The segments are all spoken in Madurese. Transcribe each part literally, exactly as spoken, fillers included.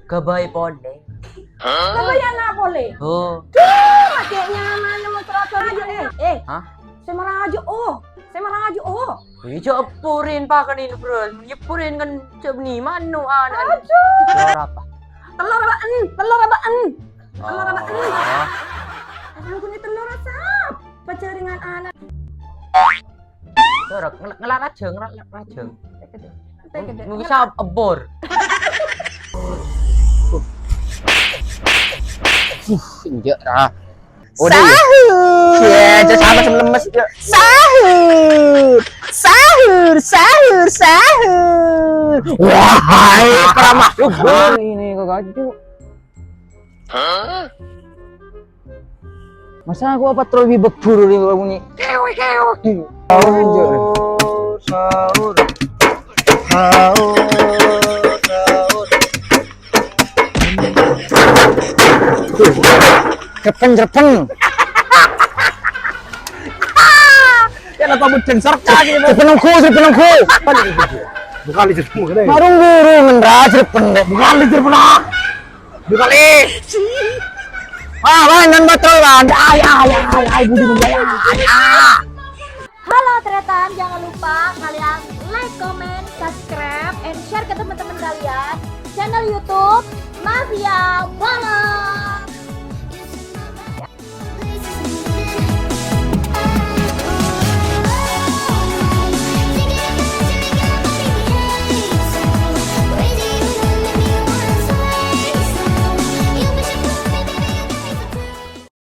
Kabâi polè. Kabâi ana' polè. Oh. Duh, makè nyaman nemu terus aja, eh. Eh. Hah? Sè marajâ, oh. Sè marajâ, oh. Iyâ, jhâ' èpporin pakanin, Bro. Èpporin kan jhâ' bânnè mano' ana'. Aduh. Telor apa? Telor apaan? Telor apaan? Telor apaan? Oh. Asal ghun telor asap. Pajaringan ana'. Dorok, ngel-, ngelar aja, ngelar aja. Mungkin sab ebor. Uh, enjak, ra. Udah, ya. Sahur. Ya, aja sama sama lemes, ya. Sahur. Sahur, sahur, sahur. Wahai para makhluk. Ini kok kaju. Masa aku apa terlalu ribet dulu nih, kalau bunyi? Kewe, kewe. Sahur, sahur, sahur, sahur. Jerpen, jerpen. Ya, kenapa buat sensor kaki, Bang? Jerpen nunggu, jerpen nunggu. Bukan itu semua, kan? Marung guru, ngendra, jerpen, deh. Bukan itu, Bang. Dua kali. Wah, wah, nan betul, Wan. Ay, ay, ay, ay, ay, budi, budi, ay, ay, ay. Halo, Tretan. Jangan lupa kalian like, comment, subscribe, and share ke teman-teman kalian. Channel YouTube Mafia Balon.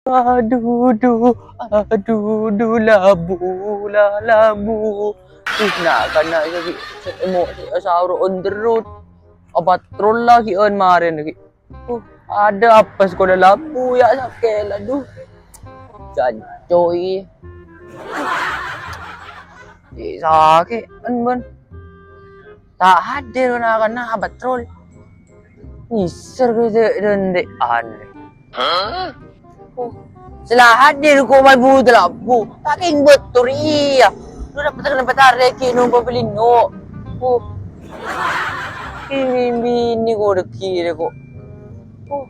Aduh, duh, aduh, duh, labu, la, labu. Ih, na'-kana' sakè', emo', sahur on the road. Apa trolla ki'on marèn lagi. Uh, ada apa sekolah labu ya, sakè', aduh. Jancoy. Ih, sakè', en, Bun. Ta' hadir na'-kana' patrol. Ngisser ke de-, dende'an. Hah? Oh, sè la hadir ko' mai buta labu. Ta' kèng betor iyâ. Lu dapet kenapa tarik ki nompo pelino. Oh. Ini bini ko' deki de ko'. Oh.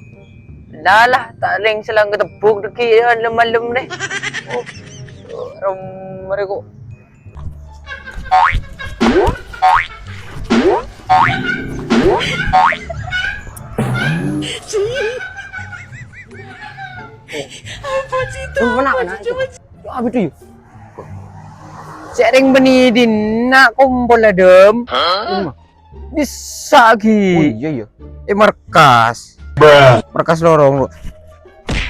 Lalah, ta' rèng selang ketebuk deki de malem-malem deh. Oh. Remmer ko'. Sè rèng bânnè dinna' kompol adem. Hah? Bisa, Gi. Oh, iya, iya. Eh, markas. Markas lorong, lu.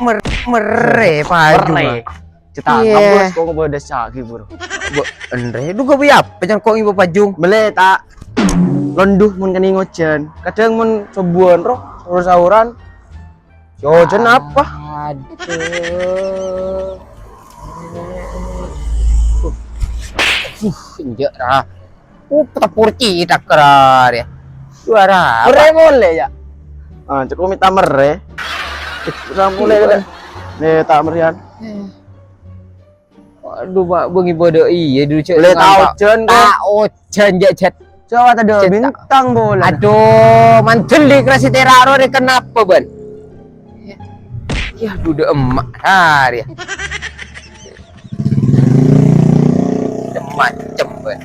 Mer-, merre, paju, Mer-, Bang. Cetana, Iya. Bos, kok ngebada sagi, Bro. Bo-, enre, duga bi apa, can kok ngiba pajung? Mele, ta'. Londuh, mun kani ngojan. Kadang mun sobuan, roh, sahur-sahuran. Yo, ojan apa? Aduh. Uh, enjak, ra. Uh, petepur citak kerar ya. Suara apa? Merre mole ya? Ah, cek mita merre. Eh, udah mulai kan? Nih, tak merrian. Waduh, Pak, bengi bodoh iya dulu, Cek. Boleh tahu, Jon, kok? Tak ojan, Cek, Cek. Coba tadi Cek, bintang bola. Aduh, mantel di kerasi teraro deh, kenapa, Ban? Ya, duda emak, hari ya. Macem-macem, Ban.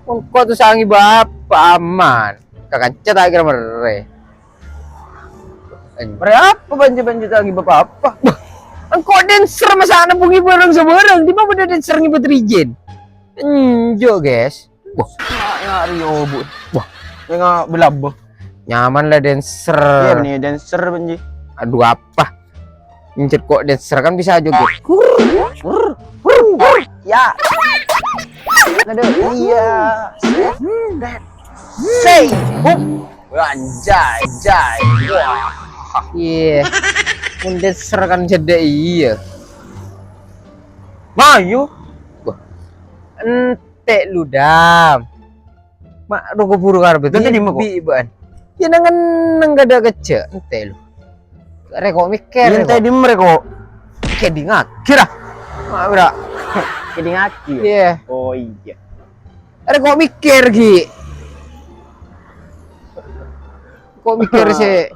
Engko' tuh sangi bapak aman. Kakanca tak kira merre. Merre apa banci-banci tak ngiba apa-apa? Engko' dancer masa ana bungi bareng-sabareng. Di mana ada dancer ngiba trijen? Enjo, guys. Wah, ya, Rio, Bu. Wah, yang belabah. Nyaman lah dancer. Iya, nih, dancer, banci. Aduh, apa? Incet kok dancer kan bisa joget. Ya. Aduh, iya. Say, hup. Anjay, anjay. Wah. Iya. Mun dancer kan jedek iya. Mayu. Wah. Ente' lu, Dam. Ma' rogo buru karep. Ente' di mana, kok? Bi-, bi-, ban. Ya, neng-neng kada kece, ente' lu. Reko mikir, Iya, ente' reko. Di mana, kok? Kayak di ngakir, ah. Ma', bra. Kayak di ngakir. Iya. Oh, iya. Reko mikir, Gi. Kok mikir sè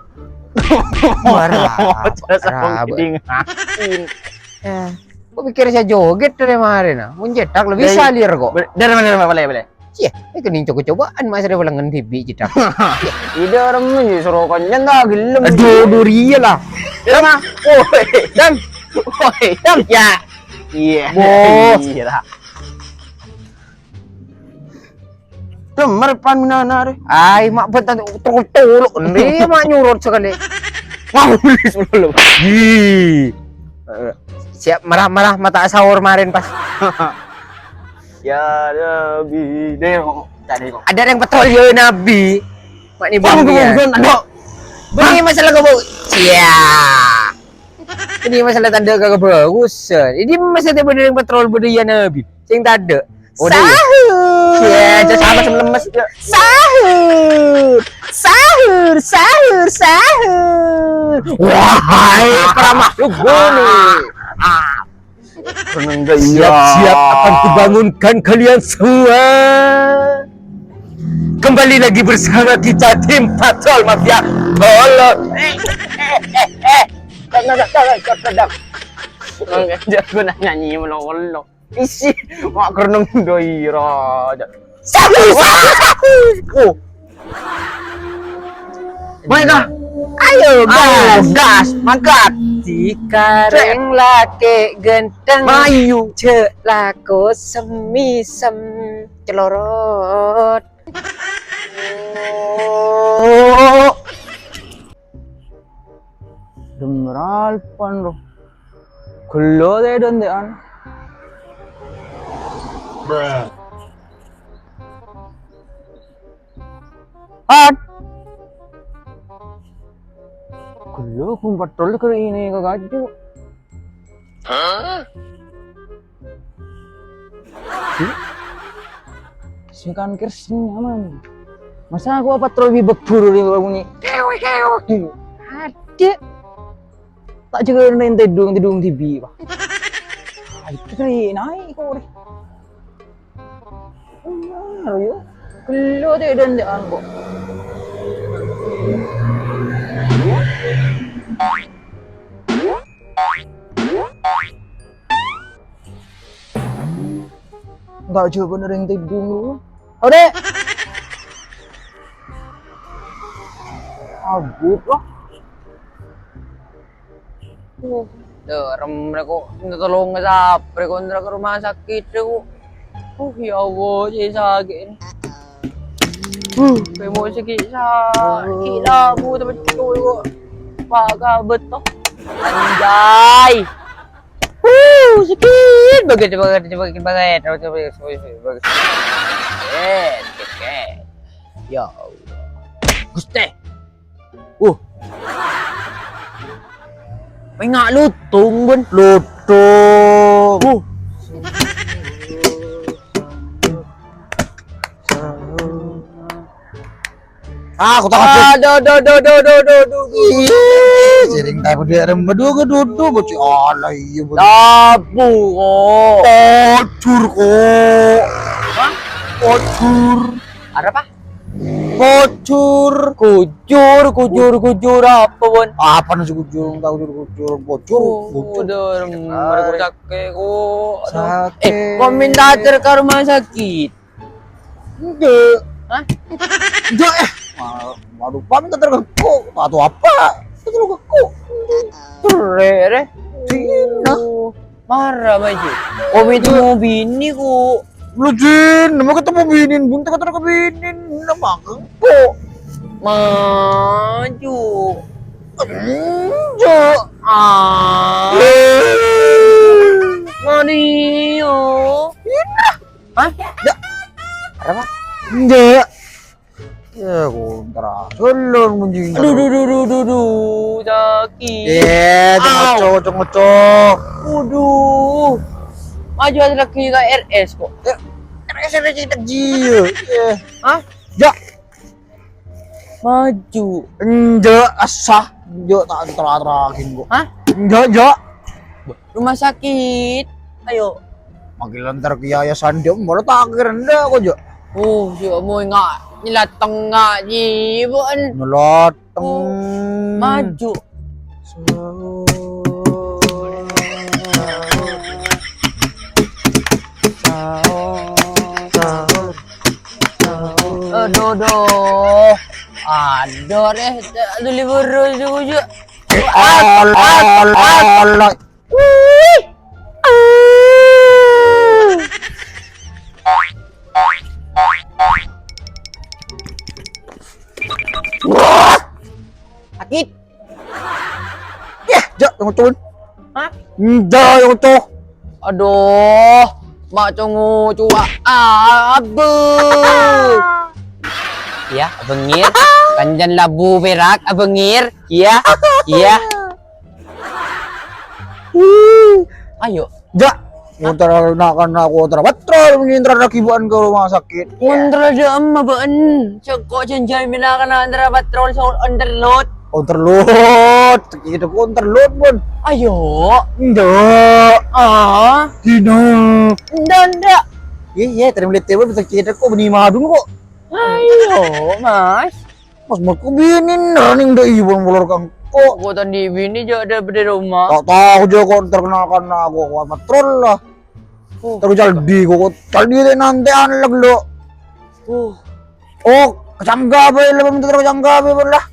marah? Jasa Rabu. Pengkiringan. Eh, kok mikir sè joget dâri marèna? Mon cètak lebih salir kok. Ber-, dari mana, mana, boleh, boleh. Iyâ, eh, kènèng coba-cobaan, Mas, ada ulangan dibi' cètak. Ida remmen ya, suruh kenyang nggak gelem. Aduh, durian lah. Dam. Woi. Dam. Woi. Dam. Ya. Iya. Boh. Iya lah. Demer pan minana re. Ai, mak betan tolok-tolok. Nih, mak nyurut sekali. Wah, ulis dulu. Hi. Eh, siap marah-marah mata sahur kemarin pas. Ya Nabi, deh kok tadi kok. Ada yang patrol ya Nabi. Mak ni bang dia. Aduh. Bini masalah kau bau. Iya. Ini masalah tanda kagak bagus. Ini masalah bener yang patrol bener ya Nabi. Sing tanda. Oh, dia. Sahur. Ya, aja sama sama lemes ya. Sahur. Sahur, sahur, sahur. Wahai para makhluk bumi. Siap-siap akan kubangunkan kalian semua. Kembali lagi bersama kita tim Patrol Mafia. Tolong. Eh, eh, eh, eh. Jangan, jangan, jangan, jangan. Mang, jago nyanyi melo-melo. Isi, mak kereneng doi raja. Sabu, sabu, sabu. Oh. Mai kah? Ayo, gas, mangkat. Dikareng laki ganteng. Mayu. Cek lako semisem celorot. Oh. Demeral pan, bro. Gello te don te an. At. Gello pun patrol ke ini ke gaju. Hah? Sing kan kers nyaman. Masa aku apa terlalu bebek buru di bunyi. Kewe, kewe. Ada. Tak jaga nanti tedung, tedung di bi, Pak. Ah, itu tadi naik kok, deh. Benar, yo. Kelo tedung di angkot. Enggak jawaban orang tedung lu. Ode. Agut lah. Uh, derem reko minta tolong ke siapa reko ntar ke rumah sakit reko. Uh, ya Allah, jadi sakit ini. Uh, pemo sakit sakit lah bu tapi kok pak kabet toh. Anjay. Uh, sakit banget, banget, banget, banget, banget, banget, banget. Eh, oke. Ya Allah. Gusti. Uh. Pengak lutung, Bun. Lutung. Uh. Ah, aku tak ada. Aduh, aduh, aduh. Ih, sering tak peduli ada berdua ke duduk, bocil. Alah, iya, bocil. Tabu kok. Pocur kok. Hah? Pocur. Ada apa? Pocur. Kujur, kujur, kujur apa, Bon? Apa nasi kujur? Tak kujur, kujur, pocur. Oh, kujur. Udah, mereka sakit kok. Aduh. Sakit. Eh, kok minta antar ke rumah sakit? Enggak. Hah? Enggak, eh. Ma-, waduh, pamit antar ke kok. Atau apa? Itu lo ke kok. Tere, re. Dina. Marah, Maju. Komi itu mau bini, ku. Lu, Jin, mau ketemu binin, buntu ketemu ke binin. Nama ke kok? Maju. Enggak. Ah. Mani, yo. Hah? Enggak. Ada apa? Enggak. Ya, kontra. Solo, munjing. Aduh, duh, duh, duh, duh, duh. Sakit. Eh, cengocok, cengocok. Waduh. Maju ada lagi ke R S kok. Eh, R S ada cerita jil. Eh. Hah? Ya. Maju. Enggak, asah. Enggak, tak terang-terangin kok. Hah? Enggak, enggak. Rumah sakit. Ayo. Makin lantar ke yayasan dia, malah tak kira ndak kok, Jo. Oh, si kamu enggak. Nyela tengnga jiwaan. Nyela teng. Oh, maju. Sahur. Sahur. Sahur. Aduh, aduh. Aduh, deh. Aduh, libur, aduh, aduh. Al, al, al, al. Wih. Sakit. Yah, ja, ngoco. Hah? Nda, ngoco. Aduh, ma' co-ngoco, a-, abu. Iya, abengir. Kanjan labu perak, abengir. Iya, iya. Ayo. Ja, ngonter na'-kana' aku ngonter patrol, ngonter lagi bukan ke rumah sakit. Ngonter aja emma baan. Seko janjai mina kana ngonter patrol so underload. Underload, kita ku underload pun. Ayo. Ndak. Ah. Dino. Ndak, ndak. Iya, iya, terima kasih, betul kita kok beni madung kok. Ayo, Mas. Mas, mako bini nerning dai pon molor kangko. Kok tadi bini jauh dari rumah. Tak tahu juga kok terkenal karena aku kuat patrol lah. Oh. Terus caldi kok caldi teh nanti anak lo. Oh. Oh, kacangga apa ya lebih terus kacangga apa pun lah.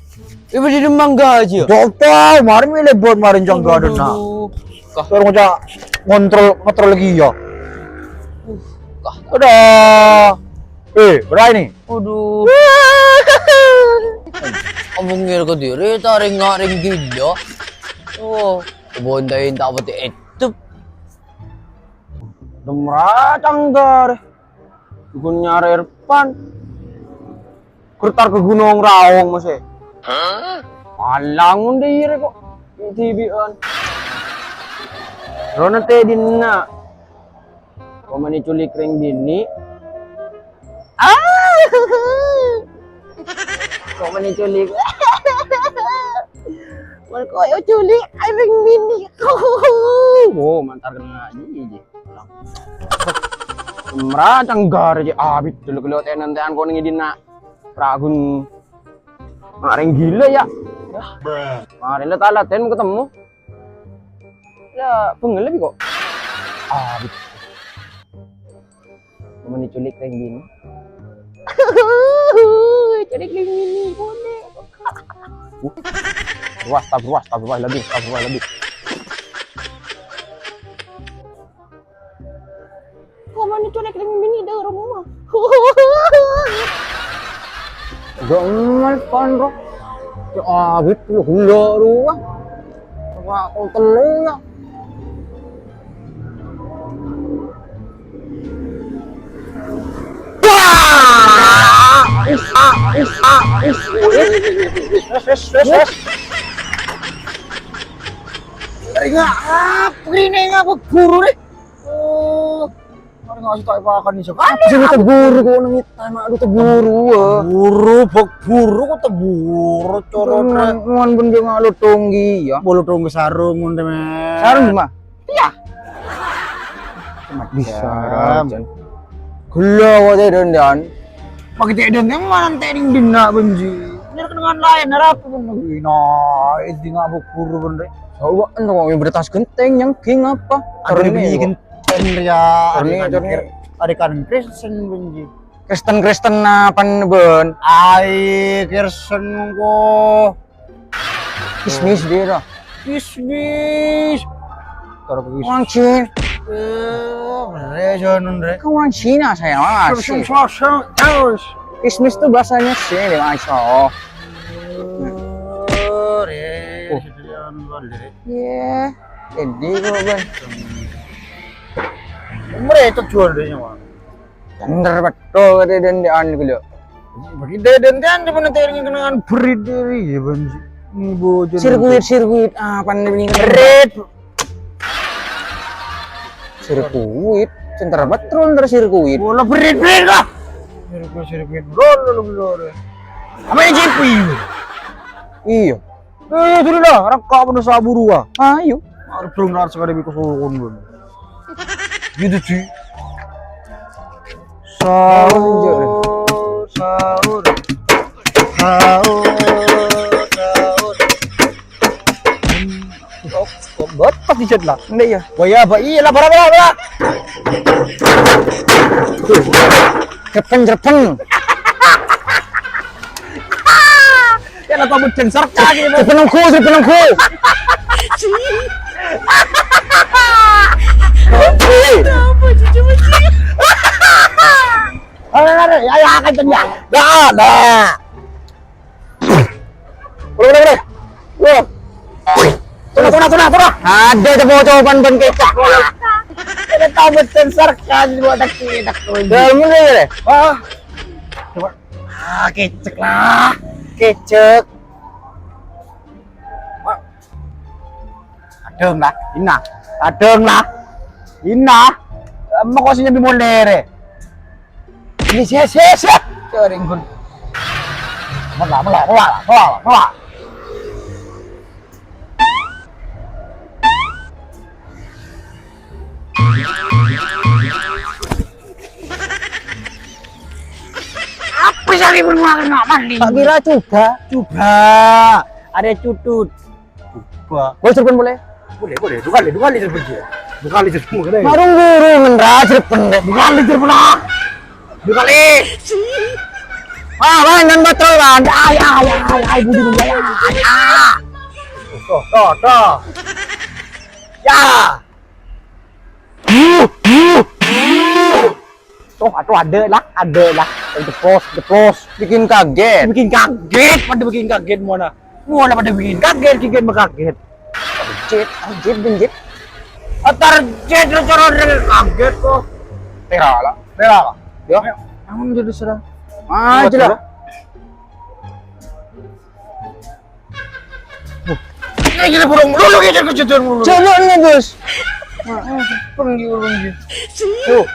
Ibu di mangga aja. Jauh tahu, kemarin ini buat kemarin cangga ada nak. Aduh. Kah. Terus ngocak ngontrol patrol lagi ya. Uh, kah. Udah. Eh, berani. Aduh. Omong ngir ke diri, taring ngaring gila. Oh, kebontain tak peti etup. Demra canggar. Dukun nyare Irfan. Gertar ke Gunung Raung, Mas, eh. Hah? Alang ngonde ire kok. Dibi'an. Rona te dinna. Komani culik ring bini. Ah. Komani culik. Wal koyo culik ring bini. Oh, mantar kena aja, ji. Mera canggar aja abit dulu kelo tenan-tenan kono ngidina. Ragun. Maring gila ya. Mari le talaten ketemu. Lah, bengel lebih kok. Abit. Meni culik ring bini. Culik ring bini, boleh. Ruas, tabruas, tabruas lebih, tabruas lebih. Kok mani culik ring bini dari rumah? Gak emas kan, Bro. Ya, abit lu gula ruah. Wah, kok telu ya? Wah! Is, ah, is, ah, is. Wes, wes, wes, wes. Enggak, apa ini, enggak apa guru nih? Oh, mari ngasih tak pakan nih, Sok. Apa sih lu teburu kok nang kita, mak, lu teburu, wah. Buru, bok buru, kok teburu, corot. Nuan, nuan pun dia nggak lu tonggi, ya. Bolu tonggi sarung, mun, temen. Sarung di mana? Iya. Bisa, Jan. Gelo, kok, Jan. Pake cek dan yang mana nanti ning dina benji. Ini dengan lain, narapi pun. Wih, nah, ini nggak buru, bener. Coba, entar kok yang bertas genteng, yang king apa? Ada Karena ini, ini kok. Genteng, ya. Karena Ada kan ini. Kir-, ada kan Kristen benji. Kristen-Kristen apa nih, Ben? Ai, Kristen kok. Kismis dia dah. Kismis. Taruh ke kismis. Orang Cina. Eh, bener, jangan, Re. Kan orang Cina saya, Mas. Terus yang sosok, terus. Kismis tuh bahasanya sini, Mas. Oh. Oh, Re. Oh. Iya. Jadi, kok, Ben? Mereka jual deh, nyawa. Bener betul kata dendean gitu. Bagi deden kan cuma nanti dengan kenangan berit dari ya, Bang. Ini bocor. Sirkuit, sirkuit. Ah, pandemi ini. Berit. Sirkuit. Center betul ntar sirkuit. Bola berit, berit lah. Sirkuit, sirkuit. Lolo, lolo, lolo. Apa yang J P? Iya. Eh, dulu dah, rangka mana saburu, ah. Ayo. Harus belum harus ada biko sokon, belum. Gitu, sih. Sahur. Sahur. Sahur. Sahur. Oh, oh, buat pas dijat lah. Enggak ya? Wah, ya, Pak. Iya lah, bara, bara, bara. Jerepeng, jerepeng. Ya, lah, kamu dancer kan, ya, Pak? Jerepeng nunggu, jerepeng nunggu. Apa, cucu, cucu? Ayo, ayo, ayo, ayo, kenceng, ya. Dah, dah. Udah, udah, udah. Wah. Tuna, tuna, tuna, tuna. Ada coba-coba ban kecap. Ini tahu betul sarkas dua daki, dak. Dah, mulai ya, deh. Wah. Coba. Ah, kecek lah. Kecek. Wah. Adeng lah, inna. Adeng lah. Inna. Emang kok sih nyambi molere? Ini sia, sia, sia. Cering gun. Mela, mela, mela, mela, mela. Apa sih ribut ngeluarin nggak mandi? Tak kira coba. Coba. Ada cutut. Coba. Boleh serpon boleh? Boleh, boleh. Dua kali, dua kali serpon dia. Dua kali serpon boleh. Marung guru ngendra serpon deh. Dua kali serpon lah. Dua kali. Ah, lan, lan, betul, lan. Ay, ay, ay, ay, budi, budi, ay, ay, ay. Tuh, tuh, tuh. Ya. Tuh, tuh, ada lah, ada lah. Jeplos, jeplos. Bikin kaget. Bikin kaget, pada bikin kaget, mana? Mana pada bikin kaget, bikin kaget. Jet, ah, jet, ben jet. Atar jet, lu cara kaget kok. Tera lah, tera lah. Ya. Ayo, bangun jadi sudah. Ah, jelas. Ini kita burung dulu, kita kejutan dulu. Jalan nih, Bos. Pergi, pergi. Tuh.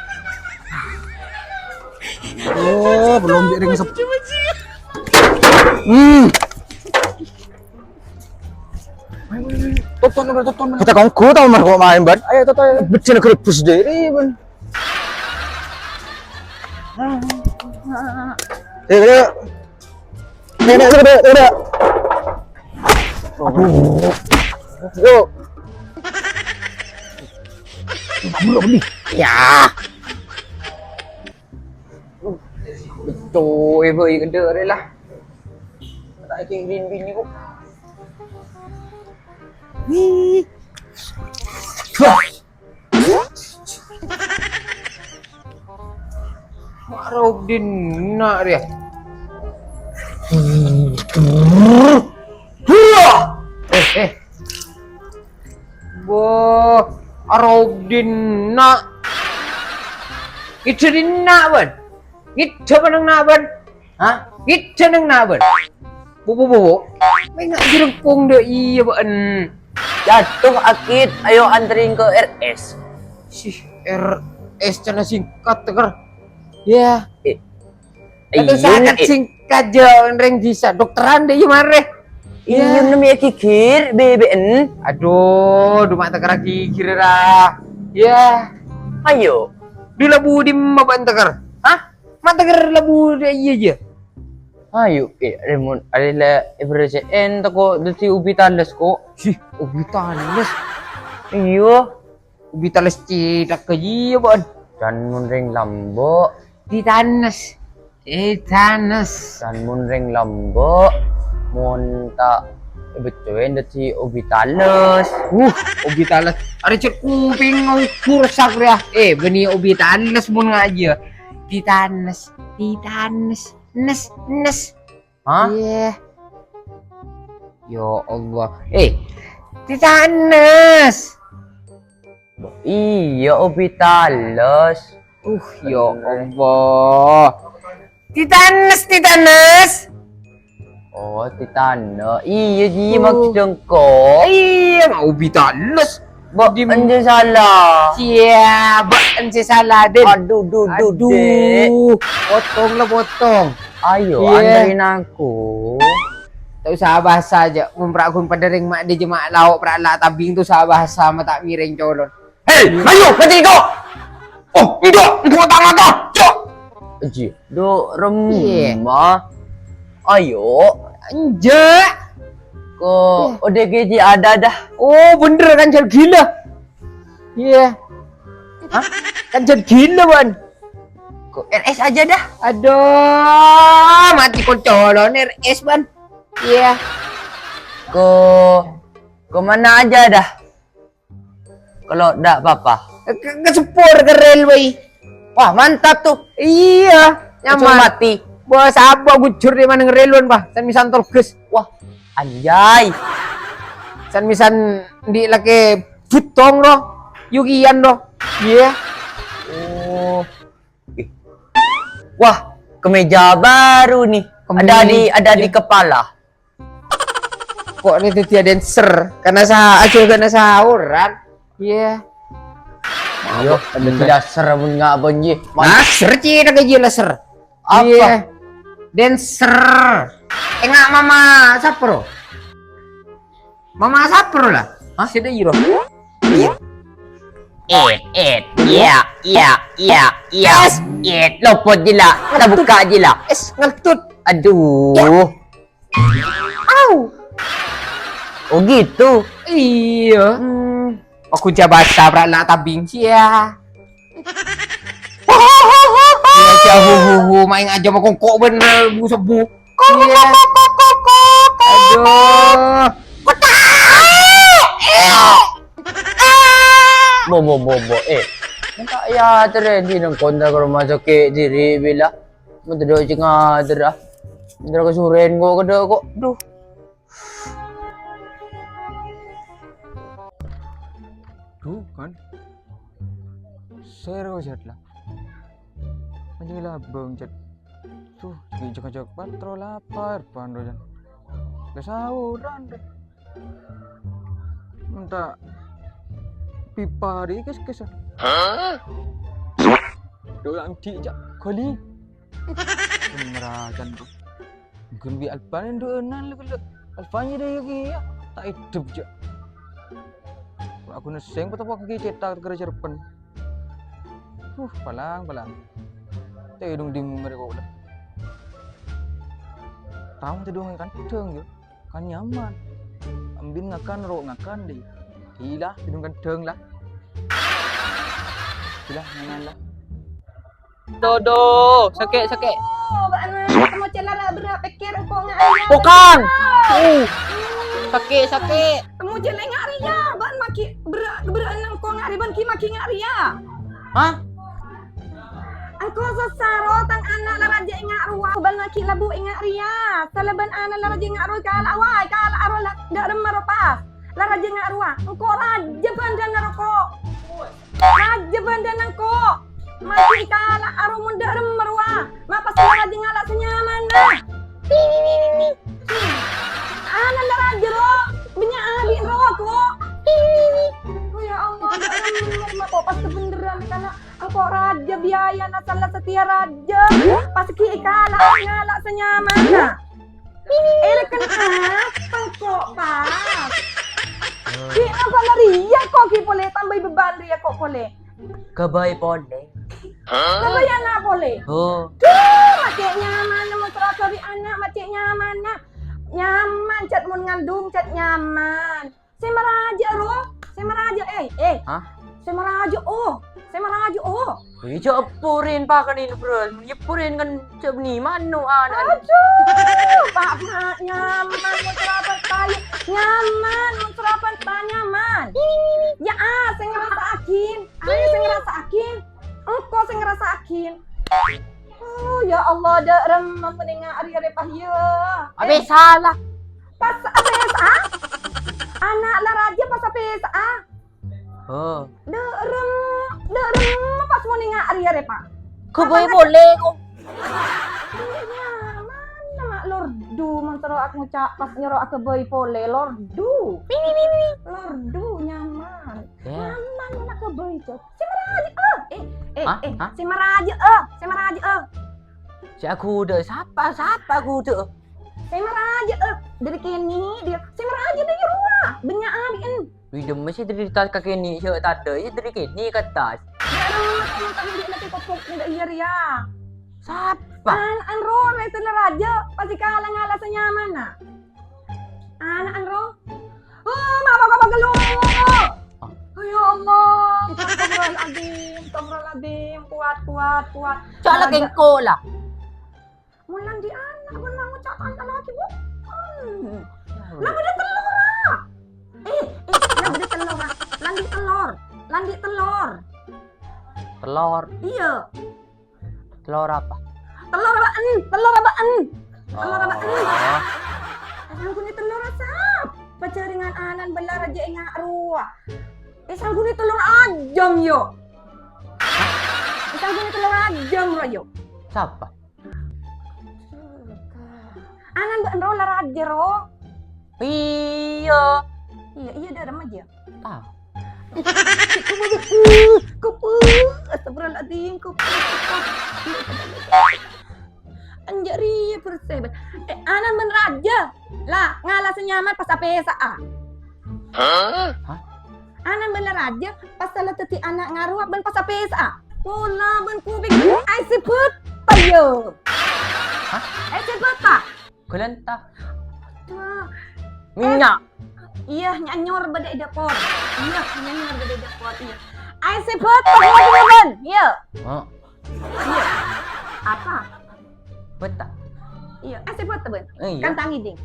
Oh, belum jadi ngesep. Hmm. Tonton, tonton, tonton. Kita kongko tau mah kok main, Ban. Ayo, tonton, ayo. Becil grebes deh, Ban. Ayo, ayo. Nenek, nenek, nenek. Aduh. Yo. Kabur apa nih? Ya. Betul, ibu, iya, gede, lah. Tak kirim bini kok. Wih. Wah. Mak Raudin nak dia. Eh, eh. Boh, Raudin nak. Itu di nak, Ban. Itu apa nang nak, Ban? Hah? Itu nang nak, Ban. Bu, bu, bu, bu. Main nak jerengkung deh, iya, Ban. Jatuh akit, ayo anterin ke R S. Sih, R S cana singkat, Tegar. Ya. Eh. Atau iya, sangat eh. Singkat aja, reng bisa. Dokteran deh, iya, mare. Iya, ya. Namanya gigir, B B N. Aduh, cuma Tegar gigir, ra. Ya. Ayo. Dula budi ma, Ban, Tegar. Hah? Ma Tegar labu deh, iya, iya. Ayo, ke, remon, alila, ibrajeen, tako, dadi ubi tales, kok. Sih, ubi tales. Iya. Ubi tales cetak ke iya, Ban. Dan mun reng lambo. Titanes. Titanes. Dan mun reng lambo, mun ta' becoen dadi ubi tales. Uh, ubi tales. Are cek kuping ukur sak ya. Eh, beni ubi tales mun ngaji. Titanes. Titanes. Nes, nes. Hah? Iya. Ya Allah. Eh, Titanes. Iya, ubi tales. Uh, ya Allah. Titanes, Titanes. Oh, Titanes. Iya, iya, uh. Maksud engko. Iya, mau ubi tales. Mbok, dim- ente salah. Iya, mbok ente salah, Den. Aduh, duh, duh, Dek. Aduh. Potong lah, potong. Ayo, iya. Anterin aku. Tak usah bahasa aja. Mun pra gun pada reng mak di jemak lauk pra la tabing tu usah bahasa ma ta' mireng colon. Hei, ayo, nanti itu. Oh, itu, itu tangan tuh. Cok. Ji, do remma. Ayo. Enjâ'. Ko, iyâ, ode ke ji ada dah. Oh, bhender kan jhâ' ghilâ. Iyâ. Hah? Kan jhâ' ghilâ, Bân. Ko R S aja dah. Aduh, mati kocolon R S, Bân. Iyâ. Ko, ke mana aja dah. Kalau ndak apa-apa. Ke, ke sepur ke railway. Wah, mantap tuh. Iyâ, nyaman. Mati. Wah, sapa gujur di mana ngerelon, Pak? San misan tolges. Wah, anjay. San misan di lagi butong, roh. Yugian, roh. Iyâ. Oh. Ih. Wah, kemeja baru nih. Ada di, ada di kepala. Kok ini dia dancer? Karena sa-, aja karena saoran. Iyâ. Ayo, ada dancer pun nggak apa, Ji. Dancer, Ci, ada gaji laser. Apa? Iyâ. Dancer. Enggak, Mama Sapro. Mama Sapro lah. Hah? Sida iro. Iyâ. It, it, iya, iya, iya, iya. Yes. It, lopot jila, kita buka jila. Es, ngeltut. Aduh. Ya. Au. Oh gitu. Iyâ. Hmm. Aku jabasa pra la tabing sia. Iyâ, sia, hu, hu, hu, main aja mau kongkok bener, bu sebu. Iyâ. Aduh. Bo, bo, bo, bo, eh. Minta ya, tere di nang kontra ke rumah sakit diri bila. Mau tidur cengah, tere ah. Tere kesuren kok, kede kok. Duh. Duh, kan. Sero jat lah. Anjing labang, jat. Duh, ngejek-ngejek patro lapar, pan, rojan. Gak sahuran, deh. Minta pipa di kes-kes. Hah? Doyang di, Cak. Gali. Merajan, tuh. Mungkin bi Alfanya ndu'ânan lè ghellâ'. Alfanya dâ' iyâ kèya, ta' hidup jâ'. Aku nèsèng patapa kaghi cètak gara-gara cerpen. Huh, palang, palang. Tèdung dimma rè kaulâ. Tao tèdung è kandhâng, yâ. Kan nyaman. Ambin ngakan, ro ngakan, dhi. Gila, tèdung kandhâng, la. Gila, nyaman, la. Dodo, sakè', sakè'. Oh, bâ'na, tamo cè' la ra-, berrâ' pèkkèr engko' nga' rèya. Pokang. Uh, sakè', sakè'. Tamo cè' la nga' rèya, bâ'na maghi berrâ', berrâ' engko' nga' rèya, bâ'na ghi' maghi nga' rèya. Hah? Engko' sossa, ro, tang ana' la rajâ è nga' rowa, bâ'na ghi' labu è nga' rèya. Salabân ana' la rajâ è nga' rowa, kala', wah, kala' aro la, dâ' remma ro pas. La rajâ è nga' rowa, engko' rajâ bhândhâna roko'. Rajâ bhândhâna engko'. Maghi kala' aro mon dâ' remma rowa. Ma' pas la rajâ ngala' sè nyamana. Ana' la rajâ ro, bânnya' abi'na roko'. Oh, ya Allah, dâ' remma rowa kok pas kabhendherrân kana'. Engko' rajâ biayana sala satèya rajâ. Pas ghi' èkala' ngala' sè nyamana. Èlèkèn apa engko' pas? Ghi' apa la rèya engko' ghi' polè tambâi beban rèya engko' polè. Kabây polè. Kabây ana' polè. Oh. Duh, ma' cè' nyaman mon soro bi' ana', ma' cè' nyaman. Nyaman, cè' mon ngandung, cè' nyaman. Sè marajâ, ro. Sè marajâ, eh, eh. Hah? Sè marajâ, oh. Sè marajâ, oh. Iyâ, jhâ' èpporin pakèn ini, Bro. Èpporin kan jhâ' bânnè mano' ana'. Aduh, Pak, Pak, nyaman, mon sarapan tanya. Nyaman, mon sarapan tanya, nyaman. Ya, ah, sè ngrasa'aghin. Ayo, sè ngrasa'aghin. Engko' sè ngrasa'aghin. Oh, ya Allah, dâ' remma mon ènga' arè-arè pas, ya. Apa salah? Pas apa sa'a? Ana' la rajâ pas apa sa'a? Oh. Dâ' rem-, dâ' remma pas mon ènga' arè-arè, Pak. Kabây polè, kok. Nyaman, ma' lordu, mon soro aku ngoca' pas nyoro akabây polè, lordu. Lordu, nyaman. Ya. Nyaman, mon akabây, Cok. Sè marajâ, eh. Eh, eh, Hah? eh. Hah? Sè marajâ, eh. Sè marajâ, eh. Sè aghudhâ, sapa? Sapa aghudhâ? Sè marajâ, eh. Dâri kènè', dâri, sè marajâ dâri rowa. Bânnya' abi'en. Wi, dâmma sè dâri tas ka kènè', sè tadâ', sè dâri kènè' ka tas. Dâri rowa, sè tadâ' dâri kènè' kopok, dâri iyâ rèya. Sapa? Ana'na rowa, rèsana rajâ, pas èkala-ngala sè nyamana. Ana'na rowa. Oh, ma' bâ' kapa ghâllu. Ah. Oh, ya Allah. Astagfirullahaladzim, astagfirullahaladzim. Kuat, kuat, kuat. Cala Rajâ. Kengko lah. Mon lanḍi' ana', bân ma' ngoca' tanta lagi, Bu. Hmm. Lah, bâḍâ tellor, ah. Eh, eh, lah, bâḍâ tellor, ah. Lanḍi' tellor. Lanḍi' tellor. Tellor? Iyâ. Tellor apa? Tellor abâ'na, tellor abâ'na. Tellor abâ'na. Oh. Èsangghunya tellor sapa? Jhâringan ana'na bân la rajâ enga' rowa. Èsangghunya tellor ajâm, yo. Èsangghunya tellor ajâm, ro, yo. Sapa? Ana'na bâ'na ro la rajâ, ro. Iyâ. Iyâ, iyâ, ḍâ' remma jiyâ. Tao. Kopo, astagfirullahaladzim, kopo. Enjâ' rèya bersè, bân. Eh, ana'na bân rajâ. La, ngala sè nyaman pas apèsa'a. Hah? Hah? Ana'na bân la rajâ, pas la dhâddhi ana' ngarowa bân pas apèsa'a. Pola bân kuping, aèssè bâta, yâ. Hah? Aèssè bâta. Ghâlântah. Wah. Minyak. Eh, iyâ, nyanyor bâḍâ è dâpor. Iyâ, nyanyor bâḍâ è dâpor, iyâ. Aèssè bâta, bân. Iyâ. Oh. Iyâ. Apa? Bâta. Iyâ, aèssè bâta, bân. Eh, iyâ. Kan ta' ngèḍing.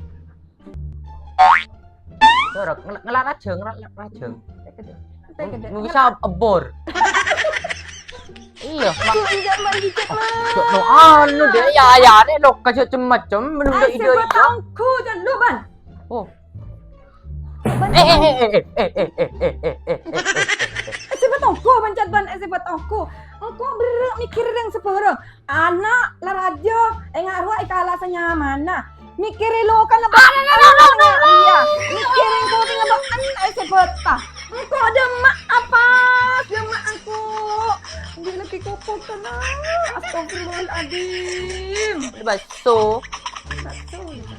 Dorok, ngela-, ngela' rajâ, ngela' rajâ. Tèkèḍè. Tèkèḍè. Bisa ebor. Iyâ, Mak. Aduh, enjâ', Bân, gigit, Mak. Cok, no, anu, deh, ya, ya, deh, lo, kajak cem-macem, menung deh, ide, ide. Aèssè bâta ongghu, jangan lu, Bân. Oh. Bân. Eh, eh, eh. Aèssè bâta ongghu, Bân, jhât, Bân, aèssè bâta ongghu. Engko' berrâ' mèkkèrè rèng sabârâng. Ana' la rajâ, enga' rowa èkala sè nyamana. Mèkkèrè lokana bâ'na. Iyâ, mèkkèrè engko' tènga bâ'na aèssè bâta. Engko' ḍâmma apa? Ḍâmma engko'. Andi' lagi kopotan, ah. Astagfirullahaladzim. Bakso. Bakso, ya.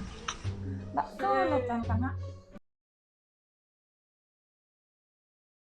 Bakso, lo, Cang, Kang, ah.